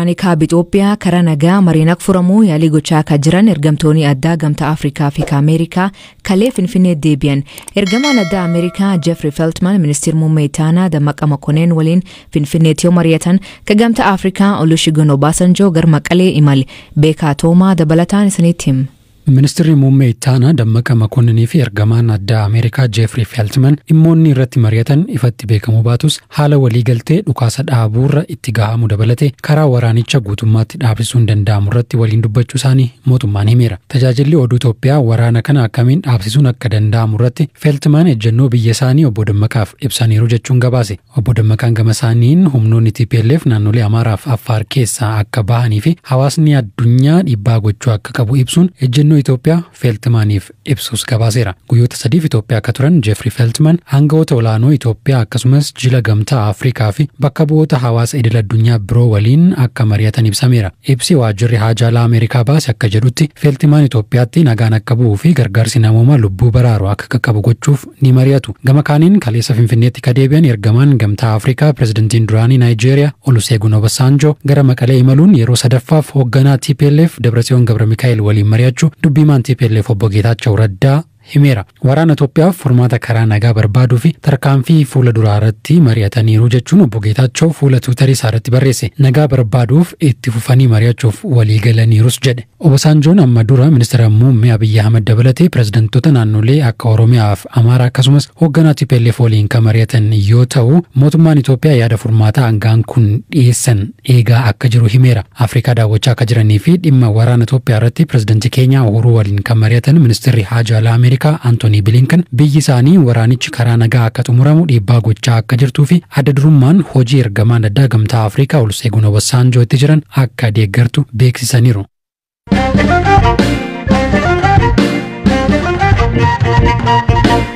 Waraanni kaaba Itoophiyaa karaa nagaa mariin akka furamuu yaalii gochaa akka jiran ergamtoonni addaa gamtaa Afrikaa fi Ameerikaa kalee Finfinnee deebi'an. Ergamaan addaa Ameerikaa Jeffrey Feltman ministeera muummee Itaanaa Dammaqa Makoneen waliin Finfinneetti yoo mari'atan, ka gamtaa Afrikaa Olusegun Obasanjoo gara Maqalee imale. Beekaa Toomaa dabalataan isinitti hima. Ministeerri muummee Itaanaa Dammaqa Makonninii fi ergamaan addaa Ameerikaa Jeefrii Feltman dhimmoonni irratti mari'atan ifatti beekamuu baatus, haala waliigaltee dhukaasa dhaabuurra itti gahamu dabalatee karaa waraanicha guutummaatti dhaabsisuun danda'amu irratti waliin dubbachuu isaanii mootummaan himeera. Tajaajilli oduu Itoophiyaa waraana kana akkamiin dhaabsisuun akka danda'amu irratti Feltman ejjennoo biyya isaanii obbo Dammaqaaf ibsaniiru jechuun gabaase. Obbo Dammaqaan gama isaaniin humnoonni TPLF naannolee Amaaraa fi Affaar keessaa akka bahanii fi hawaasni addunyaa dhiibbaa gochuu akka qabu ibsuun ejjennoo Itoophiyaa Feeltimaaniif ibsus gabaaseera. Guyyoota 3f Itoophiyaa akka turan Jeefrii Feeltiman aangawoota olaanoo Itoophiyaa akkasumas jila gamtaa Afrikaa fi bakka bu'oota hawaasa idil addunyaa biroo waliin akka mari'atan ibsameera. Ibsi waajjirri haajaalaa Ameerikaa baase akka jedhutti, Feeltimaan Itoophiyaatti nagaan akka bu'uu fi gargaarsi namoomaa lubbuu baraaru akka qaqqabu gochuuf ni mari'atu. Gama kaaniin kaleessa Finfinneetti ka deebi'an ergamaan gamtaa Afrikaa pirezidantiin duraanii Naayijeeriyaa Oluseegun Obasanjoo gara Maqalee imaluun yeroo sadaffaaf hoogganaa TPLF Dabratsiyoon Gabra Mikaa'el waliin mari'achuu dubbiimaan TPLF obbo Geetaachoo Raddaa himeera. Waraana Itoophiyaaf furmaata karaa nagaa barbaaduu fi tarkaanfii fuula duraa irratti mari'ataniiru jechuun obbo Geetaachoo fuula Tiwiitarii isaa irratti barreesse. Nagaa barbaaduuf itti fufanii mari'achuuf walii galaniirus jedhe. Obasanjoon amma dura ministeera muummee Abiyyi Ahmad dabalatee pirezidantoota naannolee akka Oromiyaa fi Amaaraa akkasumas hoogganaa TPLF waliin kan mari'atan yoo ta'u, mootummaan Itoophiyaa yaada furmaataa hangaan kun dhiyeessan eegaa akka jiru himeera. Afrikaa daawwachaa akka jiranii fi dhimma waraana Itoophiyaa irratti pirezidantii Keenyaa Uhuruu waliin kan mari'atan ministeerri haajaalaa Ameerikaa Antoonii Bilinkan biyyi isaanii waraanichi karaa nagaa akka xumuramu dhiibbaa gochaa akka jirtuu fi adda durummaan hojii ergamaan addaa gamtaa Afrikaa Oluseegun Obasanjoo itti jiran akka deeggartu beeksisaniiru.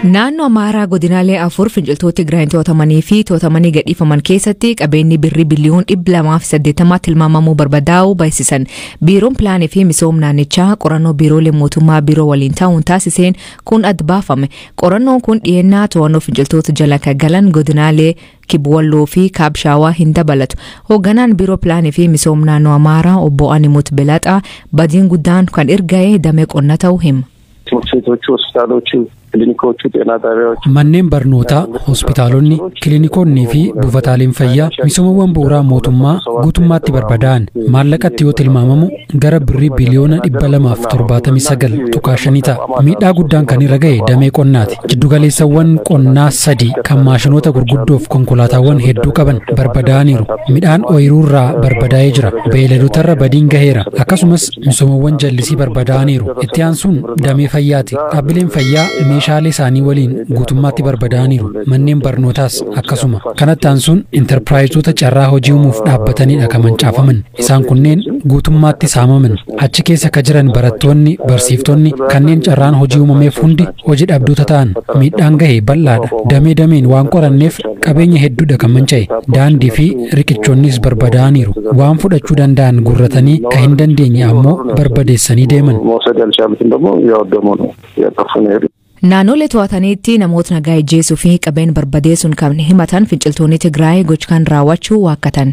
Naannoo Amaaraa godinaalee afur finciltoota Tigraayin to'atamanii fi to'atamanii gadhiifaman keessatti qabeenyi birrii biliyoon 280 tilmaamamuu barbadaa'uu beeksisan. Biiroon Pilaanii fi Misooma naannichaa qorannoo biiroolee mootummaa biiroo waliin ta'uun taasiseen kun adda baafame. Qorannoon kun dhiyeennaa to'annoo finciltoota jala kan galan godinaalee Kibwalloo fi Kaabshaawaa hin dabalatu. Hoogganaan Biiroo Pilaanii fi Misooma naannoo Amaaraa obbo Animut Belaxaa badiin guddaan kan erga'e damee qonna ta'uu hima. ትምህርት ቤቶቹ፣ ሆስፒታሎቹ፣ ክሊኒኮቹ፣ ጤና ጣቢያዎቹ፣ Manneen barnootaa, hospitaalonni, kilinikonnii fi buufataaleen fayyaa misoomawwan bu'uuraa mootummaa guutummaatti barbadaa'an. Maallaqatti yoo tilmaamamu gara birrii biliyoona 279.5 ta'a. Miidhaa guddaan kan irra ga'e damee qonnaati. Jiddugaleessawwan qonnaa sadi kan maashinoota gurguddoof konkolaataawwan hedduu qaban barbadaa'aniiru. Midhaan ooyiruurraa barbadaa'ee jira. Beeyladotarra badiin gaheera. Akkasumas misoomawwan jallisii barbadaa'aniiru. Itti aansuun damee fayyaati. Dhaabbileen fayyaa meeshaalee isaanii waliin guutummaatti barbadaa'aniiru. Manneen barnootaas akkasuma. Kanatti aansuun intarpiraayizoota carraa hojii uumuuf dhaabbatanidha kan mancaafaman. Isaan kunneen guutummaatti saamaman. Achi keessa ka jiran barattoonni, barsiiftonni, kanneen carraan hojii uumameef hundi hojii dhabdoota ta'an. Miidhaan gahe bal'aadha. Damee dameen waan qoranneef qabeenya hedduudha kan manca'e. Daandii fi riqichoonnis barbadaa'aniiru. Waan fudhachuu danda'an guurratanii kan hin dandeenye ammoo barbadeessanii deeman. መውሰድ ያልቻሉትን ደግሞ እያወደሙ ነው እያጠፉ ነው የሄዱት። Naannolee to'ataniitti namoota nagaa ijjeesuu fi qabeen barbadeessuun kan himatan finciltoonni Tigraay gocha kan raawwachuu waakkatan.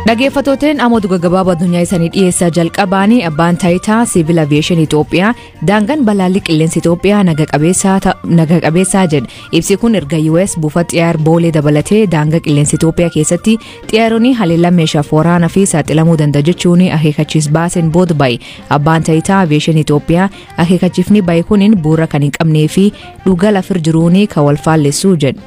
Dhaggeeffattooteen amma oduu gaggabaaboo addunyaa isaanii dhiyeessaa. Jalqabaanii abbaan taayitaa siivil aviyeeshinii Itoophiyaa daangaan balaalii qilleensa Itoophiyaa naga qabeessaa jedhe. Ibsi kun erga US buufata xiyyaara Boolee dabalatee daangaa qilleensa Itoophiyaa keessatti xiyyaaronni haleellaa meeshaaf waraanaa fi saaxilamuu danda'a jechuun akeekkachiis baaseen booda ba'e. Abbaan taayitaa aviyeeshinii Itoophiyaa akeekkachiifni ba'e kuniin bu'uura kan hin qabnee fi dhugaa lafir jiruun kan wal faallessu jedhe.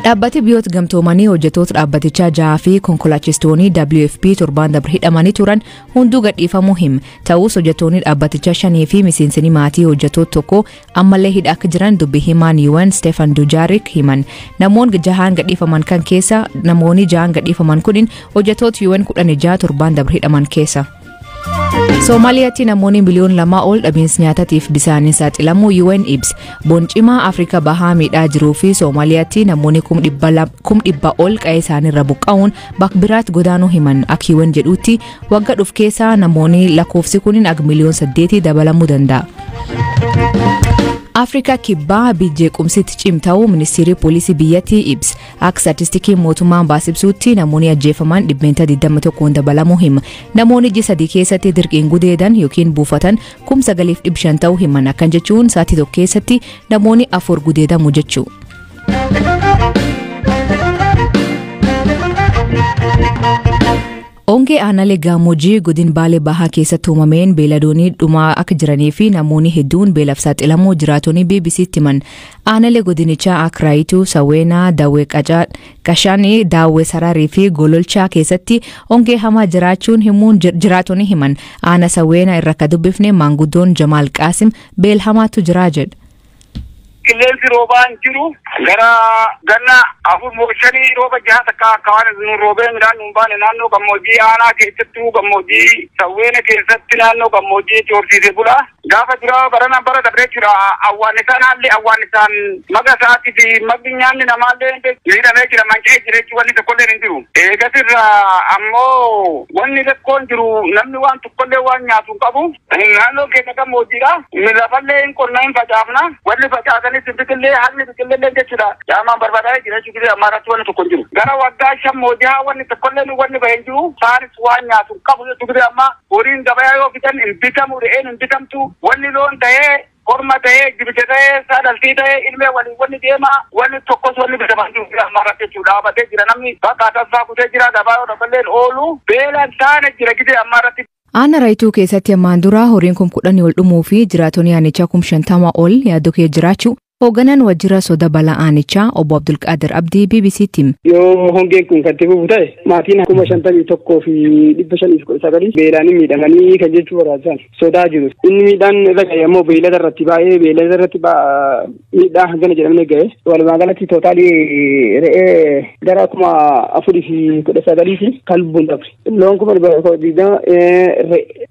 Dhaabbati biyyoota gamtoomanii hojjettoota dhaabbatichaa jaha fi konkolaachistoonni WFP torban dabre hidhamanii turan hunduu gadhiifamuu hima. Ta'us hojjettoonni dhaabbatichaa shanii fi miseensonni maatii hojjettoota tokko ammallee hidha akka jiran dubbi himaan UN Stefan Dujarric himan. Namoonni jahaan gadhiifaman kan keessa namoonni jahaan gadhiifaman kunin hojjettoota UN 16 torban dabre hidhaman keessa. Soomaaliyaatti namoonni miliyoona 2 ol dhabiinsa nyaatatiif bisaaniin saaxilamuu UN ibsa. Boncimaa Afrikaa bahaa miidhaa jiruu fi Soomaaliyaatti namoonni 100,000 ol qa'ee isaaniirra buqqa'uun bakka biraatti godaanuu himan. Akka UN jedhutti waggaa dhufu keessa namoonni lakkoofsi kun aga miliyoona 8 dabalamuu danda'a. Afrikaa Kibbaa jeequmsitti cimta'uu ministeerri poolisii biyyattii ibsa. Akka staatistikiin mootummaan baasibsuutti namoonni ajjeefaman 21% dabalamuu hima. Namoonni ji'a 3 keessatti dirqiin gudeedan yookiin buufatan 9,500 ta'uu himan. Akkan jechuun sa'aatii tokko keessatti namoonni 4 gudeedamu jechuudha. Hongee aanaalee Gammoojjii godin Baalee Bahaa keessatti uumameen beeyladoonni dhumaa akka jiranii fi namoonni hedduun beelaaf saaxilamuu jiraatonni BBC'tti himan. Aanaalee godinichaa akka Raayituu, Sawweenaa, Daawwee Qashaanii, Daawwee Sararii fi Gololchaa keessatti hongee hamaa jiraachuun himuun jiraatonni himan. Aana Sawweenaa irra akka dubbifne maanguddoon Jamaal Qaasim beel hamaatu jiraa jedha. Qilleensi roobaan jiru gara ganna 4 moo 5 rooba jaha takka akka waan nu roobee midhaan nu baane naannoo gammoojjii aanaa keessattuu gammoojjii Sawweena keessatti naannoo gammoojjii horsiisee bula. Gaafa jira barana bara dabree jira awwaanisaan haalli awwaanisaan maga isaatii fi magni nyaanni namaallee miidhamee jira manca'ee jira jechuun wanni tokkollee hin jiru. Eegasirra ammoo wanni rakkoon jiru namni waan tokkollee waan nyaatu hin qabu. Naannoo keenya gammoojjiidha. Lafallee hin qonna hin facaafna. Wanni facaasanis biqillee haalli biqillee jechuudha. Jaamaan barbaadaa jira jechuudha amma irratti wanni tokko hin jiru. Gara waggaa 5 moo 6 wanni tokkollee wanni bahee hin jiru. Saanis waan nyaatu hin qabu jechuudha amma horiin gabayaa yoo fitan hin bitamu re'een hin bitamtu. Wanni loon ta'ee korma ta'ee jibicha ta'ee saadaltii ta'ee ilmee waliin wanni deema wanni tokkos wanni bitamaa jiru amma irratti jechuudha. Dhaabatee jira namni bakka tasaa kutee jira gabaa yoo dhaballeen oolu beelaan taane jira gidee amma irratti. Aana Raayituu keessatti ammaan dura horiin 10,000 ol dhumuu fi jiraatonni aanichaa 50,000 ol yaaddoo kee jiraachuu hoogganaan waajjira soda balaa aanichaa obbo Abdulqaadir Abdii BBC'tti hime. Yoo hongeen kun kan itti fufu ta'e maatiin 51,519 beelaan miidhamanii kan jechuu barbaachisan sodaa jiru. Inni miidhaan irra ga'e ammoo beeylada irratti baay'ee beeylada irratti miidhaa hangana jedhamne ga'e. Walumaa galatti tootaalii re'ee gara 4,019 kan lubbuun dabre. Loon 20,000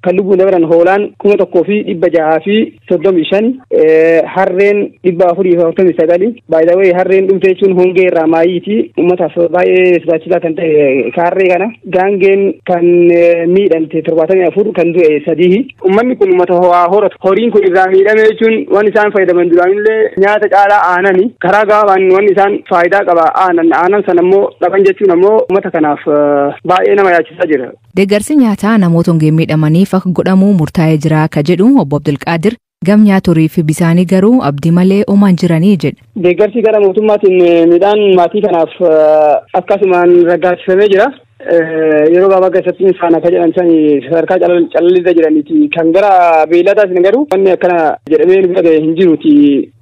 kan lubbuun dabran hoolaan 1,635 harreen 449 baay'ee harreen dhumte jechuun hongee irraa maayiiti uummataaf baay'ee sodaachisaa kan ta'e harree kana gaangeen kan miidhamte 74 kan du'e 3. Uummanni kun uummata ho'aa horatu horiin kun irraa miidhame jechuun waan isaan fayyadaman duraanillee nyaata caalaa aanani karaa gabaabaan waan isaan faayidaa qaba aanan sana immoo dhaban jechuun ammoo uummata kanaaf baay'ee nama yaachisaa jira. Deeggarsi nyaataa namoota hongeen miidhamaniif akka godhamu murtaa'ee jira akka jedhu obbo Abdulqaadir gam nyaata horii fi bisaanii garuu abdii malee oomaan jiranii jedha. Deeggarsi gara mootummaatiin midhaan maatii kanaaf akkasumaan raggaasifamee jira. Yeroo gabaabaa keessatti insaan akka jedhan sani sadarkaa calalliirra jiraniiti. Kan gara beeyladaas garuu wanni akkana jedhamee nu bira ga'e hin jiruuti.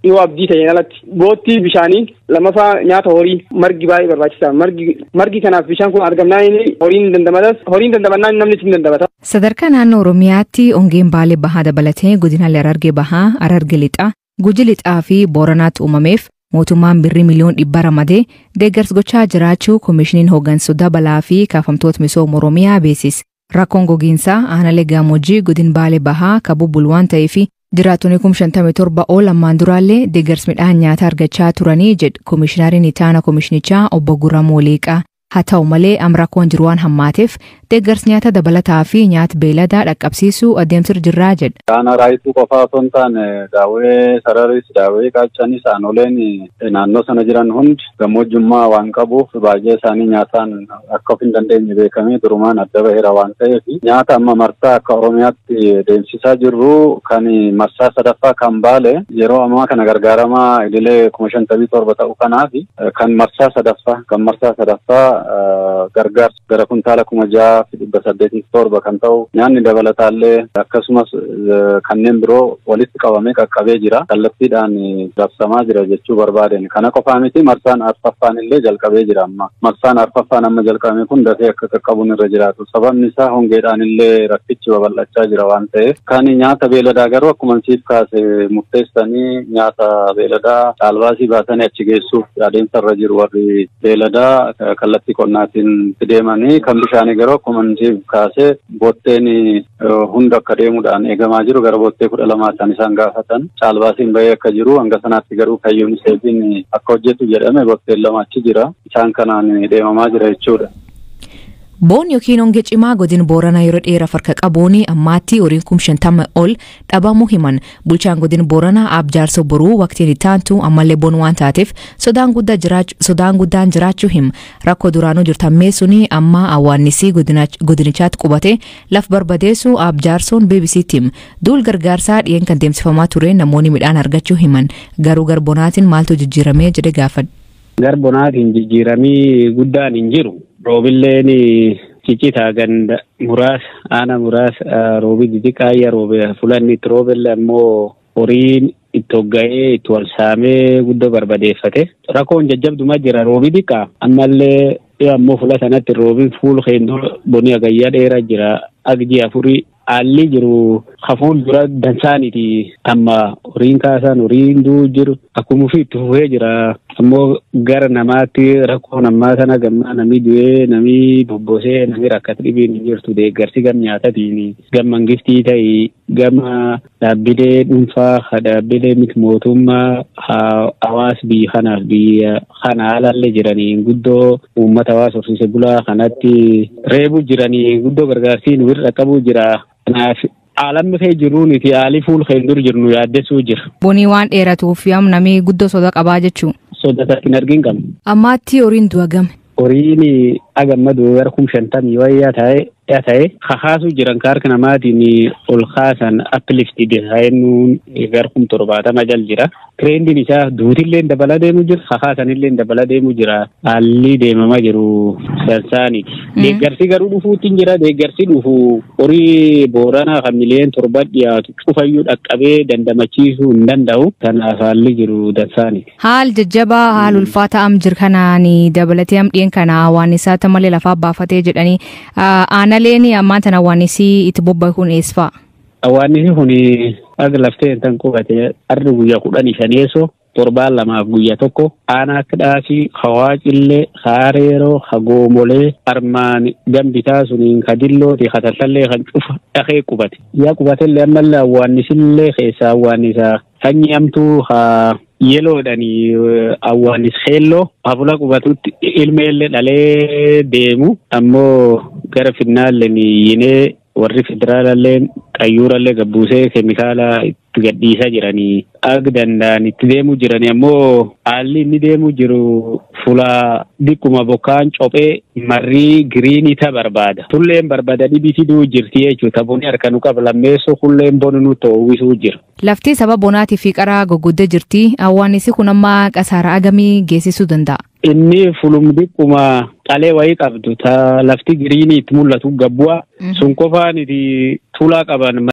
Yoo abdii ta'een alatti boottii bishaanii lammaffaa nyaata horii margi baay'ee barbaachisaa. Margi kanaaf bishaan kun argamnaan horiin dandamatas horiin dandamannaan namni ittiin dandamata. Sadarkaa naannoo Oromiyaatti hongeen Baalee Bahaa dabalatee godinaalee Harargee Bahaa, Harargee Lixaa, Guji Lixaa fi Booranaatti uumameef mootummaan birrii miliyoon 100 ramadee deeggarsa gochaa jiraachuu koomishiniin hooggansoota balaa fi kaafamtoota misooma Oromiyaa beeksise. Rakkoon gogiinsaa aanaalee Gammoojjii godin Baalee Bahaa kan bubbulu waan ta'eef jiraattonni 57,000 ol ammaan duraallee deeggarsa midhaan nyaataa argachaa turanii jedhu koomishinariin ittaanaa koomishinichaa obbo Gurramuu Liiqaa. Haa ta'u malee amma rakkoon jiru waan hammaateef deeggarsa nyaata dabalataa fi nyaata beeyladaa dhaqqabsiisuu adeemsirra jirraa jedha. Aanaa Raayituu qofaa osoo hin taane Daawwee Sararis, Daawwee Qaachanis aanoleen naannoo sana jiran hundi gammoojjummaa waan qabuuf baay'ee isaanii nyaataan akka of hin dandeenye beekamee durumaan adda baheera waan ta'eef nyaata amma marsaa akka Oromiyaatti deemsisaa jirru kan marsaa sadaffaa kan Baale yeroo ammaa kana gargaaramaa idilee 57,000 ta'u kanaaf kan marsaa sadaffaa gargaarsa gara kuntaala 6,807 kan ta'u nyaanni dabalataallee akkasumas kanneen biroo walitti qabamee qaqqabee jira kallattiidhaan raabsamaa jira jechuu barbaaden. Kana qofaa miti marsaan arfaffaan illee jalqabee jira amma marsaan arfaffaan amma jalqabame kun dafee akka qaqqabuun irra jiraatu sababni isaa hongeedhaan illee rakkichi babal'achaa jira waan ta'eef. Kan nyaata beeladaa garuu akkuma siif kaase murteessanii nyaata beeladaa caalbaasii baasanii achi geessuuf adeemsa irra jiru warri beeladaa kallattii qonnaatiin deemanii kan bishaanii garuu akkuma siif kaase bootteen hunda akka deemuudhaan eegamaa jiru gara boottee 12 kan isaan gaafatan caalbaasiin bahee akka jiru hanga sanaatti garuu kan UNICEFin akka hojjetu jedhame bootteen 2 achi jira isaan kanaan deemamaa jira jechuudha. Boon yookiin hongee cimaa godin Booranaa yeroo dheeraaf harka qabuun ammaatti horiin 50,000 ol dhabamuu himan. Bulchaan godin Booranaa Aab Jaarsoo Boruu waqtiin itti aantu ammallee boon waan taateef sodaan guddaan jiraachuu hima. Rakkoo duraanuu jirtammeessuun amma awwaannisii godinichaatti qubate laf barbadeessu Aab Jaarsoon BBC'tti hima. Duul gargaarsaa dhiyeen kan deemsifamaa ture namoonni midhaan argachuu himan. Garuu garbonaatiin maaltu jijjiiramee jedhe gaafadha. Garbonaatiin jijjiiramii guddaan hin jiru. Roobilleen ciccitaa ganda muraasa aana muraasa roobi xixiqqaayya roobe fulanni itti roobellee ammoo horiin itti hogga'ee itti wal saamee guddoo barbadeeffate. Rakkoon jajjabduma jira roobi xiqqaa ammallee ammoo fula sanatti roobiin fuul keendoo bonii hagayyaa dheeraa jira agji afurii haalli jiru hafuul dura dansaaniti amma horiin kaasaan horiin duu jiru akkuma ofii itti fufee jira ammoo gara namaatti rakkoon ammaa sana gammaa namni du'ee namni bobbosee namni rakkate dhibiin hin jirtu deeggarsi gam nyaatatiin gam mangiftii ta'e gama dhaabbilee dhuunfaa dhaabbilee miti mootummaa hawaas biyya kanaaf biyya kana haalallee jiranii guddoo uummata hawaasa horsiise bulaa kanatti reebuu jiranii guddoo gargaarsiin wirra qabuu jira. Kanaaf aalamni kee jiruun itti haalli fuul kee dur jirnu yaaddessuu jira. Bonii waan dheeratuuf yaam namni guddoo soda qabaa jechuun. Soda hin argin qabnu. Ammaatti horiin du'a game. Horiin agamma gara 50,000 wayyaa ta'e kakaasuu jiran ka harka namaatiin ol kaasan uplifted ta'ennuun gara 70,000 jal jira. Tirendiin isaa duutillee dabalaa deemu jira kakaasanillee dabalaa deemu jira haalli deemamaa jiru sansaaniti. Deeggarsi garuu dhufuutti hin jira deeggarsi dhufu horii Booranaa kan 7 miliyoon dhiyaatu cufayyuu dhaqqabee dandamachiisuu hin danda'u. Kanaaf haalli jiru dansaaniti. Haal jajjabaa haal ulfaataa am jir kanaan dabalatee am dhiyeen kana waan isaa malee lafaa baafatee jedhanii aanaleen ammaan tana awwaannisii itti bobba'e kun eessa fa'a? Awwaannisi kun aga laftee tan qubate arri guyyaa 15 torbaan 2 guyyaa 1 aanaa akka dhaasii hawaacillee haareeroo hagoomolee armaan gambitaa suniin kadillooti kataltallee kan cufa dhaqee qubate. Yaa qubatellee ammallee awwaannisillee keessaa awwaannisaa sanyii hamtuu haa yeloodhani awwaannis heelloo hafula qubatutti ilmeellee dhalee deemu ammoo gara finnaalleen yinee warri federaalallee xayyuurallee gabbuusee keemikaala itti gadhiisaa jiranii akka danda'an itti deemuu jiranii ammoo haalli inni deemuu jiru fuula dikkuma bokkaan cophee marrii giriinii ta barbaada. Tulleen barbaada dhibii fiduu jirti jechuudha. Bunni harka nu qaba lammeessoo kulleen bonu nu to'uwisuu jira. Lafti saba bonaatii fi qaraa goggoddee jirti. Awwaannisi kun amma qasaara agamii geessisuu danda'a. Inni fulum dikkuma qalee wayii qabdu ta lafti giriinii itti mul'atu gabbu'a. Sun qofaan itti tulaa qaban.